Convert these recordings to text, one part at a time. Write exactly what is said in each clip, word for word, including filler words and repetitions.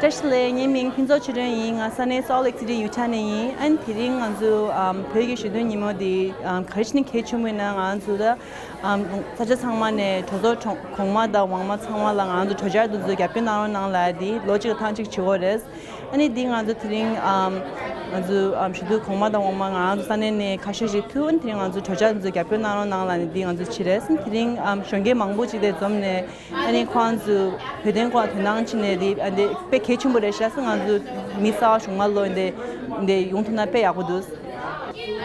བཀྲ་ཤིས་བདེ་ལེགས། ངའི་མིང་ཕུན་ཚོགས་ཆོས་སྒྲོན་ཡིན། ང་ས་གནས་Salt Lake City Utah ནས་ཡིན། ཨན་དེ་རིང་ང་ཚོ་ཨམ་བོད་ཀྱི་ཞི་བདེ་ཉིན་མོ་འདི་ཨམ་ག་རེ་བྱས་ནས་གལ་ཆེན་པོ་ཡིན་ན། ང་ཚོ་ད་ཨམ་ས་ཆ་ཚང་མ་ནས་གྲོས་ཚོགས་གྲོང་གོང་མ་དང་འོག་མ་ཚང་མ་ལ་ང་ཚོ་གྲོས་འཆར་དེ་ཚོ་རྒྱབ་སྐྱོར་གནང་རོགས་གནང་ལབ་ཡ་འདི་ལོ་གཅིག་ལ་ཐེངས་གཅིག་བྱེད་ཀྱི་ཡོད་རེད། ཨ་ནི་འདི་ང་ཚོ་དེ་རིང་ཨམ་ང་ཚོ་ཨམ་ཞུ་དུས་གོང་མ་དང་འོག་མ་ང་ཚོ་ས་གནས་ནས་ཁ་ཤས་ཤིག་ཐུག་ཨ་ནི་དེ་རིང་ང་ཚོ་གྲོས་འཆར་དེ་ཚོ་རྒྱབ་སྐྱོར་གནང་རོགས་གནང་ལབ་ནས་འདི་ང་ཚོ་བྱས་རེད། དེ་རིང་ཨམ་གཞོན་སྐྱེས་མང་པོ་ཅིག་དེ་འཛོམས་ནས་ཨ་ནི་ཁོང་ཚོ་བོད་དོན་སྐོར་དོ་སྣང་བྱས་ནས་འདི་ཨ་འདི་དཔེ་གལ་ཆེན་པོ་རེད་ཤག་ང་ཚོ་མི་གསར་བ་གཞུང་མ་ལོ་འདི་འདི་ཡོང་ཐུབ་ན་དཔེ་ཡག་པོ་འདུག་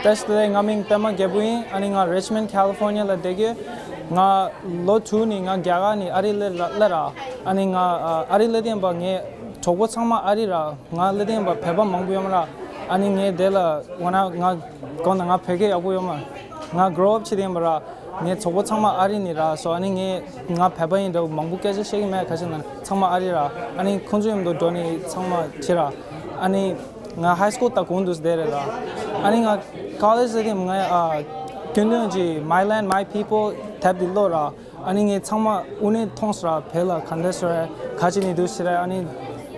བཀྲ་ཤིས་བདེ་ལེགས། ང་མིང་པད་མ་རྒྱལ་པོ་ཡིན། ཨ་ནི་ང་Richmond California ལ་བསྡད་ཀྱི་ཡོད། ང་ལོ་དྲུག་ནས་ང་རྒྱ་གར་ནས་ཨ་རི་སླེབས་ར་སླེབས་ར། ཨ་ནི་ང་ཨ་ཨ་རི་སླེབས་དུས་ཡིན་པ་ངའི་གྲོགས་པོ་ཚང་མ་ཨ་རི་ར། ང་སླེབས་དུས་ཡིན་པ་བོད་པ་མང་པོ་ཡོད་མ་ར། ཨ་ནི་ངས་དེ་ལ་འོ་ན་ང་གང་ལྟར་ང་བོད་སྐད་ཡག་པོ་ཡོད་མ་ར། ང་grow up བྱེད་དུས་ཡིན་པ་ར། ངའི་གྲོགས་པོ་ཚང་མ་ཨ་རི་ནས་ར་སོ། ཨ་ནི་ངས་ང་བོད་པ་ཡིན་འདྲ་བོ་མང་པོ་སྐད་ཆ་བཤད་ཀྱི་མེད། ཁ་ཤས་ན་ཚང་མ་ཨ་རི་ར། ཨ་ནི་ཁོང་ཚོ་མཉམ་དུ་འགྲོ་ནས་ཚང་མ་བྱེད་ར། ཨ་ནི་ང་high school ད་གོང་དུ་བསྡད་རེད་ར། ཨ་ནི་ང་college ཟེར་དུས་ང་ཨ་ཀུན་གླེང་གི་My Land My People དེབ་འདི་ཀློག་ར། ཨ་ནི་ངས་ཚང་མ་དངོས་གནས་མཐོང་སོང་ར། བོད་ལ་ག་འདྲ་སོང་ར། ག་ཅི་ནས་འདུག་ཟེར་ར། ཨ་ནི་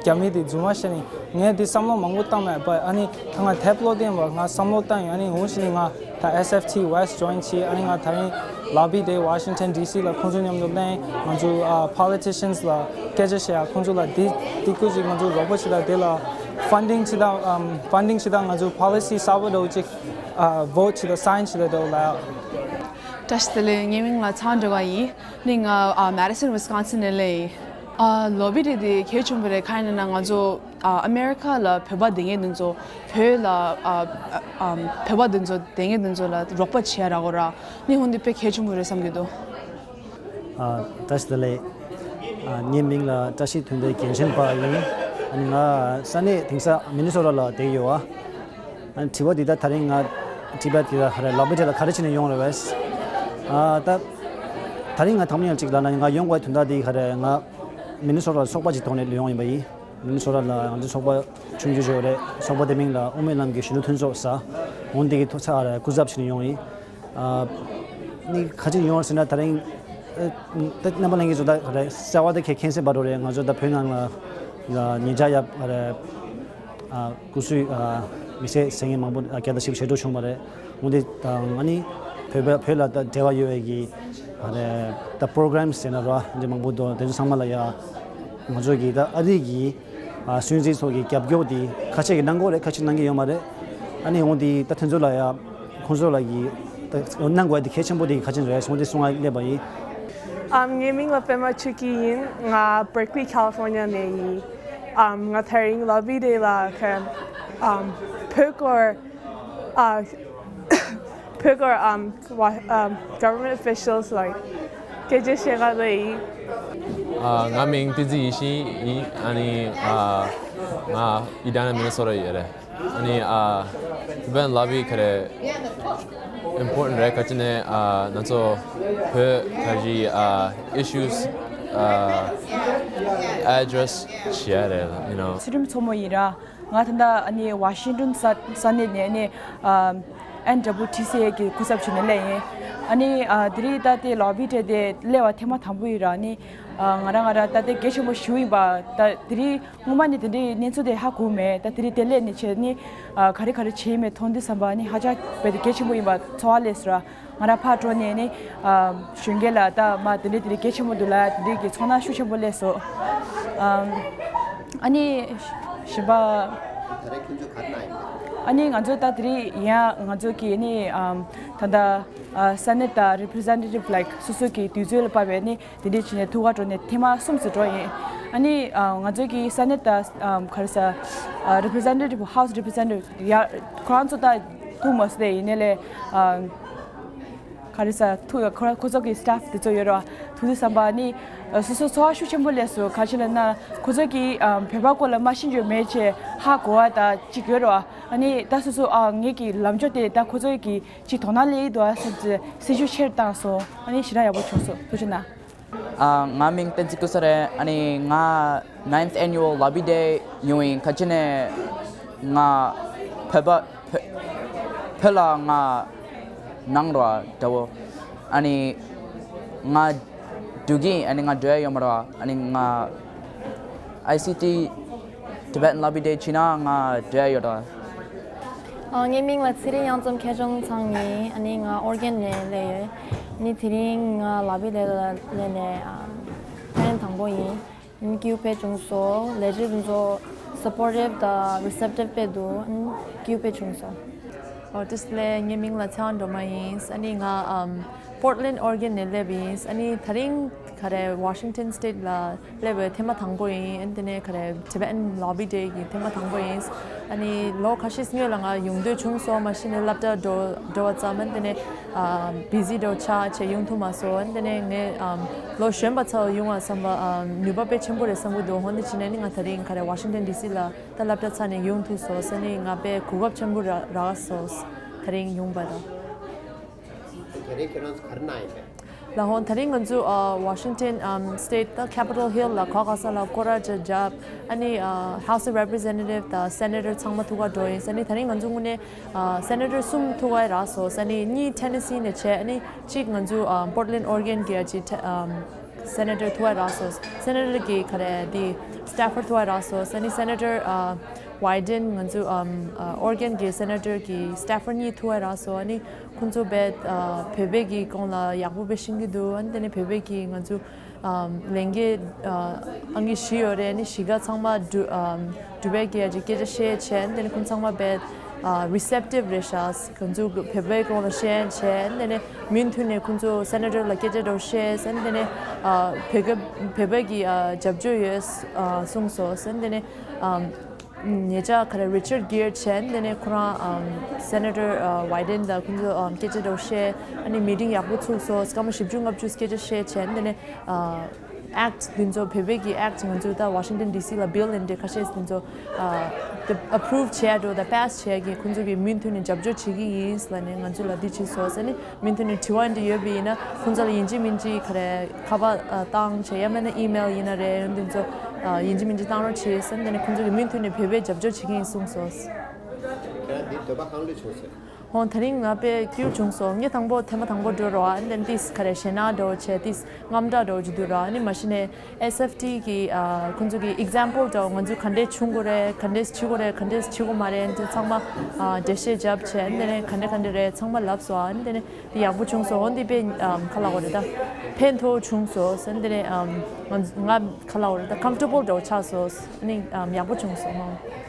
རྒྱ་མི་དེ་རྫུན་མ་བཤད་ནི་ངས་དེ་བསམ་བློ་མང་པོ་བཏང་མེད་པ། ཨ་ནི་ད་ང་དེབ་ཀློག་དུས་ཡིན་པ་ང་བསམ་བློ་བཏང་ཡོད། ཨ་ནི་འོང་ཞིག་ནི་ང་ད་S F T West join བྱས། ཨ་ནི་ང་ད་རིང་Lobby Day Washington D C ལ་ཁོང་ཚོ་མཉམ་དུ་གླེང་། ང་ཚོ་ཨ་politicians ལ་སྐད་ཆ་བཤད་ཡ། ཁོང་ཚོ་ལ་དེ་དེ་སྐོར་ཅིག་ང་ཚོ་རོགས་པ་བྱེད་ད། དེ་ལ་funding བྱེད་ད་ཨམ་funding བྱེད་ད། ང་ཚོ་policy གསར་པ་འདྲ་བོ་ཅིག་ཨ་vote བྱེད་ད་sign བྱེད་ད་འདྲ་བོ་ལ་ཡ། བཀྲ་ཤིས་བདེ་ལེགས། ངའི་མིང་ལ་ཚང་སྒྲོལ་དཀར་ཡིན། ནི་ང་ཨ་Madison Wisconsin ནས་སླེབས་ཡིན། ཨ་Lobby Day དེ་གལ་ཆེན་པོ་རེད། གང་ཡིན་ན་ང་ཚོ་ཨ་ཨ་མེ་རི་ཁ་ལ་བོད་པ་སྡོད་མཁན་དེ་ཚོ་བོད་ལ་ཨ་ཨ་བོད་པ་དེ་ཚོ་སྡོད་མཁན་དེ་ཚོ་ལ་རོགས་པ་བྱེད་ཡ་རག་གོ་ར། ནི་འོན་ཏེ་དཔེ་གལ་ཆེན་པོ་རེད་བསམ་གྱི་འདུག་ཨ་བཀྲ་ཤིས་བདེ་ལེགས། ཨ་ངའི་མིང་ལ་བཀྲ་ཤིས་དོན་ལྡན་རྒྱལ་ཆེན་པ་ཡིན། ཨ་ནི་ང་ས་གནས་དེང་སང་མི་ནི་སོ་ཊ་ལ་བསྡད་ཡོད་ཨ། ཨ་ནི་དྲི་བ་འདི་ད་ད་རིང་ང་དྲི་བ་འདི་ད་ག་རེ་Lobby Day ལ་ག་རེ་བྱས་ནས་ཡོང་རེད་བས། ཨ་ད་ད་རིང་ང་དང་པོ་ཡང་གཅིག་ལ་ན་ང་ཡོང་དགོས་དོན་དག་འདི་ག་རེ། ང་མི་ནི་སོ་ཊ་ལ་ཚོགས་པ་ཅིག་ཐོག་ནས་ཡོང་ཡིན་པ་ཡིན། མི་ནི་སོ་ཊ་ལ་ང་ཚོའི་ཚོགས་པ་ཆུང་ཆུང་ཅིག་ཡོད་རེད། ཚོགས་པ་དེ་མིང་ལ་དབུ་མའི་ལམ་གྱི་གཞོན་ནུ་མཐུན་ཚོགས་ཟེར། འོ་འདི་གི་ཐོག་ཚ་རེ་སྐུ་ཚབ་བྱས་ནས་ཡོང་ཡིན། ཨ་ནི་ག་ཅི་ཡོང་ཟེར་ན་ད་རིང་ཨ་ད་རྣམ་པ་ལྷན་རྒྱས་ཚོ་ད་ག་རེ་གསལ་བ་ད་ཁྱེད་མཁྱེན་གསལ་བ་འདྲ་རེད། ང་ཚོ་ད་བོད་ནང་ལ་ལ་ཉེ་ཆར་ཡ་ག་རེ་ཨ་སྐུ་གཟུགས་ཨ་མི་བསད་ཟེར་མཁན་མང་པོ་ཨ་བརྒྱ་དང་བཞི་བཅུ་ཞེ་དྲུག་བྱུང་བ་རེད། འོ་འདི་དང་ཨ་ནི་བོད་པ་བོད་ལ་ད་འབྲེལ་བ་ཡོད་པའི་གི་ཨ་རེ་ད་པོ་རོ་གྷ་རམ་ཟེར་ན་ར་འདི་མང་པོ་འདུག་དེ་ཚོ་ཚང་མ་ལ་ཡ་ང་ཚོ་གི་ད་ཨ་རི་གི་ཨ་སུན་གཙེར་ཚོ་གི་རྒྱབ་སྐྱོར་འདི་ཁ་ཤས་ཀྱིས་གནང་གི་ཡོད་རེད། ཁ་ཤས་གནང་གི་ཡོད་མ་རེད། ཨ་ནི་འོ་འདི་ད་དེ་ཚོ་ལ་ཡ་ཁོང་ཚོ་ལ་གི་ད་གནང་དགོས་འདི་གལ་ཆེན་པོ་འདི་ག་ཅི་རེད། འོ་འདི་གསུང་ང་སླེབས་པ་ཡིན། ཨམ་ངའི་མིང་ལ་པད་མ་ཆོས་སྐྱིད་ཡིན། ང་Berkeley California ནས་ཡིན། ཨམ་ང་དེ་རིང་Lobby Day ལ་ཁ་ཨམ་བོད་སྐོར་ཨ་བོད་སྐོར་ཨམ་བ་ཨམ་government officials like སྐད་ཆ་བཤད་ག་ལ་ཡིན། ཨ་ང་མིང་བསྟན་འཛིན་ཡེ་ཤེས་ཡིན། ཨ་ནི་ཨ་ང་ཨི་ཌི་ཡ་ན་མི་ནི་སོ་ཊ་ཡོད་རེད། ཨ་ནི་ཨ་བོད་པའི་Lobby ག་རེ་important རེད། ག་ཅི་ནས་ཨ་ང་ཚོ་བོད་ག་རེ་ཨ་issues ཨ་address བྱེད་ཡ་རེད། you know། ཚུལ་ཁྲིམས་མཚོ་མོ་ཡིན་ར། ང་ད་ལྟ་ཨ་ནི་Washington ས་ས་གནས་ནས་ཨ་ནི་ཨ་N W T C A གི་སྐུ་ཚབ་བྱས་ནས་སླེབས་ཡིན། ཨ་ནི་ཨ་དེ་རིང་ད་ལྟའི་Lobby Day དེ་སླེབས་པ་ཐེངས་མ་དང་པོ་ཡིན་ར། ཨ་ནི་ཨ་ང་རང་ང་རང་ད་ལྟ་གལ་ཆེན་པོ་ཞུ་ཡིན་པ། ད་དེ་རིང་སྔོན་མ་ནས་དེ་འདྲའི་གནས་ཚུལ་དེ་ཧ་གོ་མེད། ད་དེ་རིང་དེ་སླེབས་ནས་བྱས་ནི་ཨ་ག་རེ་ག་རེ་བྱས་ཡིན་མེད་མཐོང་དུས་ཙམ་པ་ཨ་ནི་ཧ་ཅང་དཔེ་དེ་གལ་ཆེན་པོ་ཡིན་པ་ཚོར་བ་སླེབས་སོང་ར། ང་རང་ཕར་འགྲོ་ནས་ནི་ཨ་གཞོན་སྐྱེས་ལ་ད་མ་དེ་འདྲའི་དེ་འདྲའི་གལ་ཆེན་པོ་འདུག་ལ་དེ་འདྲའི་གི་ཚོར་སྣང་ཤུགས་ཆེན་པོ་སླེབས་སོང་། ཨམ་ཨ་ནི་གཞན་པ། ད་རེས་ཁྱོད་ཚོ་ག་རེ་གནང་ཡིན་པས། ཨ་ནི་ང་ཚོ་ད་དེ་རིང་ཡང་ང་ཚོ་གི་ནི་ཨམ་ད་ལྟ་ཨ་Senate དང་Representative like སོ་སོ་གི་དུས་ཚོད་ལ་བབས་པའི་ནི་དེ་འདྲའི་བྱས་ནས་ཐུག་ག་འགྲོ་ནས་ཐེངས་མ་གསུམ་ཙམ་འགྲོ་ཡིན། ཨ་ནི་ཨ་ང་ཚོ་གི་Senate དང་ཨམ་ག་རེ་ཟ་ཨ་Representative House Representative ཡ་ཁོ་རང་ཚོ་ད་ཐུག་མ་སོང་སྟེ་ཡིན་ནའི་ལས་ཨམ་ག་རེ་ཟ་ཐུག་ཁོ་རང་ཁོ་ཚོ་གི་staff དེ་ཚོ་ཡོད་རེད་བ། ཐུག་དུས་ཙམ་པ་ནི་ཨ་སོ་སོ་ཚོར་བ་ཤུགས་ཆེན་པོ་སླེབས་སོང་། ག་ཅི་ལབ་ན་ཁོ་ཚོ་གི་ཨམ་བོད་པ་སྐོར་ལ་མ་ཤེས་རྒྱུ་མེད་ཅེས་ཧ་གོ་བ་ད་ཅིག་ཡོད་རེད་བ། ཨ་ནི་ད་སོ་སོ་ཨ་ངེད་ཀྱི་ལམ་ཕྱོགས་དེ་ད་ཁོ་ཚོ་གི་ཅིག་དོ་སྣང་སླེབས་ཡི་འདུག་ཨ་བསམ་ཚེ་སེམས་ཤུགས་ཆེར་བཏང་སོང་། ཨ་ནི་ཞེ་དྲག་ཡག་པོ་བྱུང་སོང་། ཐུགས་རྗེ་གནང་། ཨ་ང་མིང་བསྟན་འཛིན་ཀུན་བཟང་རེད། ཨ་ནི་ང་ninth annual Lobby Day ཡོང་ཡིན། ག་ཅི་ནས་ང་བོད་པ་བོད་བོད་ལ་ང་ནང་ར་འདྲ་བོ། ཨ་ནི་ང་འགྲོ་གི་ཡིན། ཨ་ནི་ང་འགྲོ་ཡ་ཡོད་མ་ར། ཨ་ནི་ང་I C T Tibetan Lobby Day བྱས་ན་ང་འབྲེལ་ཡོད་དོ། ཨ། ངའི་མིང་ལ་ཚེ་རིང་གཡང་འཛོམས་ཁྱད་ཆོས་ཚང་ཡིན། ཨ་ནི་ང་ཨོར་གན་ནས་སླེབས་ཡོད། ཨ་ནི་དེ་རིང་ང་ལ་བི་ལེ་ལ་སླེབས་ནས་ཨ། ཕན་དང་པོ་ཡིན། ཨ་ནི་སྐྱིད་པོ་བྱུང་སོང་། ལས་བྱེད་དེ་ཚོ་སབ་པོར་ཊིབ་དང་རི་སེབ་ཊིབ་དཔེ་འདུག་ཨ་ནི་སྐྱིད་པོ་བྱུང་སོང་། ཨོ། བཀྲ་ཤིས་བདེ་ལེགས། ངའི་མིང་ལ་ཚེ་དབང་སྒྲོལ་མ་ཡིན། ཨ་ནི་ང་ཨམ། Portland Oregon ནས་སླེབས་ཡིན། ཨ་ནི་ད་རིང་ག་རེ་Washington State ལ་སླེབས་པའི་ཐེངས་མ་དང་པོ་ཡིན། ཨ་ནི་དེ་ནས་ག་རེ་Tibetan Lobby Day གི་ཐེངས་མ་དང་པོ་ཡིན། ཨ་ནི་ལོ་ཁ་ཤས་སྔོན་ལ་ང་ཡོང་འདོད་བྱུང་སོང་། མ་གཞི་ནས་སློབ་གྲྭ་འགྲོ་འགྲོ་བ་ཙམ། ཨ་ནི་དེ་ནས་ཨ། བི་ཟི་འདྲ་བོ་ཆགས་བྱས་ཡོང་ཐུབ་མ་སོང་། ཨ་ནི་དེ་ནས་ངས་ཨ། ལོ་གཞོན་པ་ཚོ་ཡོང་བ་བསམ་པ་ཨ། ནུས་པ་དཔེ་ཆེན་པོ་རེད་བསམ་གྱི་འདུག་འོན་ཏེ་ཕྱིན་ནས་ནི་ང་ད་རིང་ག་རེ་Washington D C ལ་ད་སློབ་གྲྭ་ཚར་ནས་ཡོང་ཐུབ་སོང་། ཨ་ནི་ང་དཔེ་གོ་སྐབས་ཆེན་པོ་རག་རག་སོང་། ད་རིང་ཡོང་པ་དང་། དེ་རིང་ཁྱེད་རང་ཚོ་ག་རེ་གནང་ཡིན་པས། ལ་ཧོན། ད་རིང་ང་ཚོ་ཨ། Washington ཨམ། State ད་Capitol Hill ལ་ག་ག་ས་ལ་སྐོར་ར་བྱས་བརྒྱབ། ཨ་ནི་ཨ། House of Representative དང་Senator ཚང་མ་ཐུག་ག་འགྲོ་ཡིན། ཨ་ནི་ད་རིང་ང་ཚོ་དངོས་གནས་ཨ། Senator གསུམ་ཐུག་ག་རག་སོང་། ཨ་ནི་གཉིས་Tennessee ནས་བྱས། ཨ་ནི་གཅིག་ང་ཚོ་ཨ། Portland Oregon གི་ཨ་ཅིག་ཨམ། Senator ཐུག་ག་རག་སོང་། Senator གི་ག་རེ་དེ་staffer ཐུག་ག་རག་སོང་། ཨ་ནི་Senator ཨ། Wyden ང་ཚོ་ཨམ། ཨ། Oregon གི་Senator གི་staffer གཉིས་ཐུག་ག་རག་སོང་། ཨ་ནི་ཁོང་ཚོ་དཔེ་ཨ། བོད་པའི་གི་སྐོར་ལ་ཡག་པོ་དཔེ་ཤེས་ཀྱི་འདུག་ཨ་ནི་དེ་ནས་བོད་པའི་གི་ང་ཚོ་ཨམ། ལས་འགུལ་ཨ། ཨང་ཀི་བཞི་ཡོད་རེད། ཨ་ནི་གཞིས་ཀ་ཚང་མ་འགྲུལ་ཨམ། འགྲུལ་པའི་གི་ཨ་ཅིག་སྐད་ཆ་བཤད་བྱས། ཨ་ནི་དེ་ནས་ཁོང་ཚང་མ་དཔེ་ཨ། Receptive རེད་ཤག་ཁོང་ཚོ་བོད་པའི་སྐོར་ལ་བཤད་བྱས། ཨ་ནི་དེ་ནས་མུ་མཐུད་ནས་ཁོང་ཚོ་Senator ལ་སྐད་ཆ་འདྲ་བོ་བཤད། ཨ་ནི་དེ་ནས་ཨ། བོད་སྐད་བོད་པའི་གི་ཨ། རྒྱབ་སྐྱོར་ཡོད་ཨ། གསུངས་སོང་། ཨ་ནི་དེ་ནས་ཨམ། ཉེ་ཆར་ག་རེ་Richard Gere བྱས། ཨ་ནི་དེ་ནས་ཁོ་རང་ཨམ། Senator ཨ། Wyden དང་ཁོང་ཚོ་ཨམ། སྐད་ཆ་འདྲ་བོ་བཤད། ཨ་ནི་meeting ཡག་པོ་ཚུགས་སོང་། སྐར་མ་བཞི་བཅུ་ལྔ་བཅུ་སྐད་ཆ་བཤད་བྱས། ཨ་ནི་དེ་ནས་ཨ། Act འདི་ཚོ་བོད་པའི་གི་Act ང་ཚོ་ད་Washington D C ལ་bill ཨིན་འདྲ་ཁ་ཤས་འདི་ཚོ་ཨ། དེ་approve བྱས་འགྲོ་དང་pass བྱས་གི་ཁོང་ཚོ་གི་མུ་མཐུད་ནས་རྒྱབ་སྐྱོར་བྱེད་ཀྱི་ཡིན་ལབ་ནས་ང་ཚོ་ལ་འདི་བྱས་སོང་། ཨ་ནི་མུ་མཐུད་ནས་དྲི་བ་འདི་ཡོད་པ་ཡིན་ན་ཁོང་ཚོ་ལ་ཡིན་གཅིག་མིན་གཅིག་ག་རེ་ཁ་པར་ཨ། བཏང་བྱས། ཡང་མིན་ན་email ཡིན་ན་རེད། འདི་ཚོ་ཨ། ཡིན་གཅིག་མིན་གཅིག་བཏང་རོགས་བྱས་ཟེར། ཨ་ནི་ཁོང་ཚོ་གི་མུ་མཐུད་ནས་བོད་པའི་རྒྱབ་སྐྱོར་བྱེད་ཀྱི་ཡིན་གསུངས་སོང་། ཁྱེད་རང་འདི་འདོད་པ་གང་ལུས་བྱུང་ཟེར། ཧོན། དེ་རིང་ང་དཔེ་སྐྱིད་པོ་བྱུང་སོང་། ངས་དང་པོ་ཐེངས་མ་དང་པོ་འགྲོ་རོགས་ཨ་ནི་ཏིས་ག་རེ་ཞེད་སྣང་འདྲ་བོ་བྱས། ཏིས་དངངས་སྐྲག་འདྲ་བོ་ཅིག་འདུག་ར། ཨ་ནི་མ་གཞི་ནས་S F T གི་ཨ། ཁོང་ཚོ་གི་example འདྲ་བོ་ང་ཚོ་ག་འདྲས་བྱུང་དགོས་རེད། ག་འདྲས་བྱེད་དགོས་རེད། ག་འདྲས་བྱེད་དགོས་མ་རེད། འདི་ཚང་མ་ཨ། འགྲེལ་བཤད་བརྒྱབ་བྱས། ཨ་ནི་དེ་ནས་ག་འདྲས་ག་འདྲས་རེད་ཚང་མ་ལབ་སོང་། ཨ་ནི་དེ་ནས་འདི་ཡག་པོ་བྱུང་སོང་། འོ་འདི་དཔེ་ཨམ། ག་ལབ་དགོས་རེད། ད་ཕན་ཐོགས་བྱུང་སོང་། ཨ་ནི་དེ་ནས་ཨམ། ང་ང་ག་ལབ་དགོས་རེད། ད་comfortable འདྲ་བོ་ཆགས་སོང་། ཨ་ནི་ཨམ། ཡག་པོ་བྱུང་སོང་། ཧོ།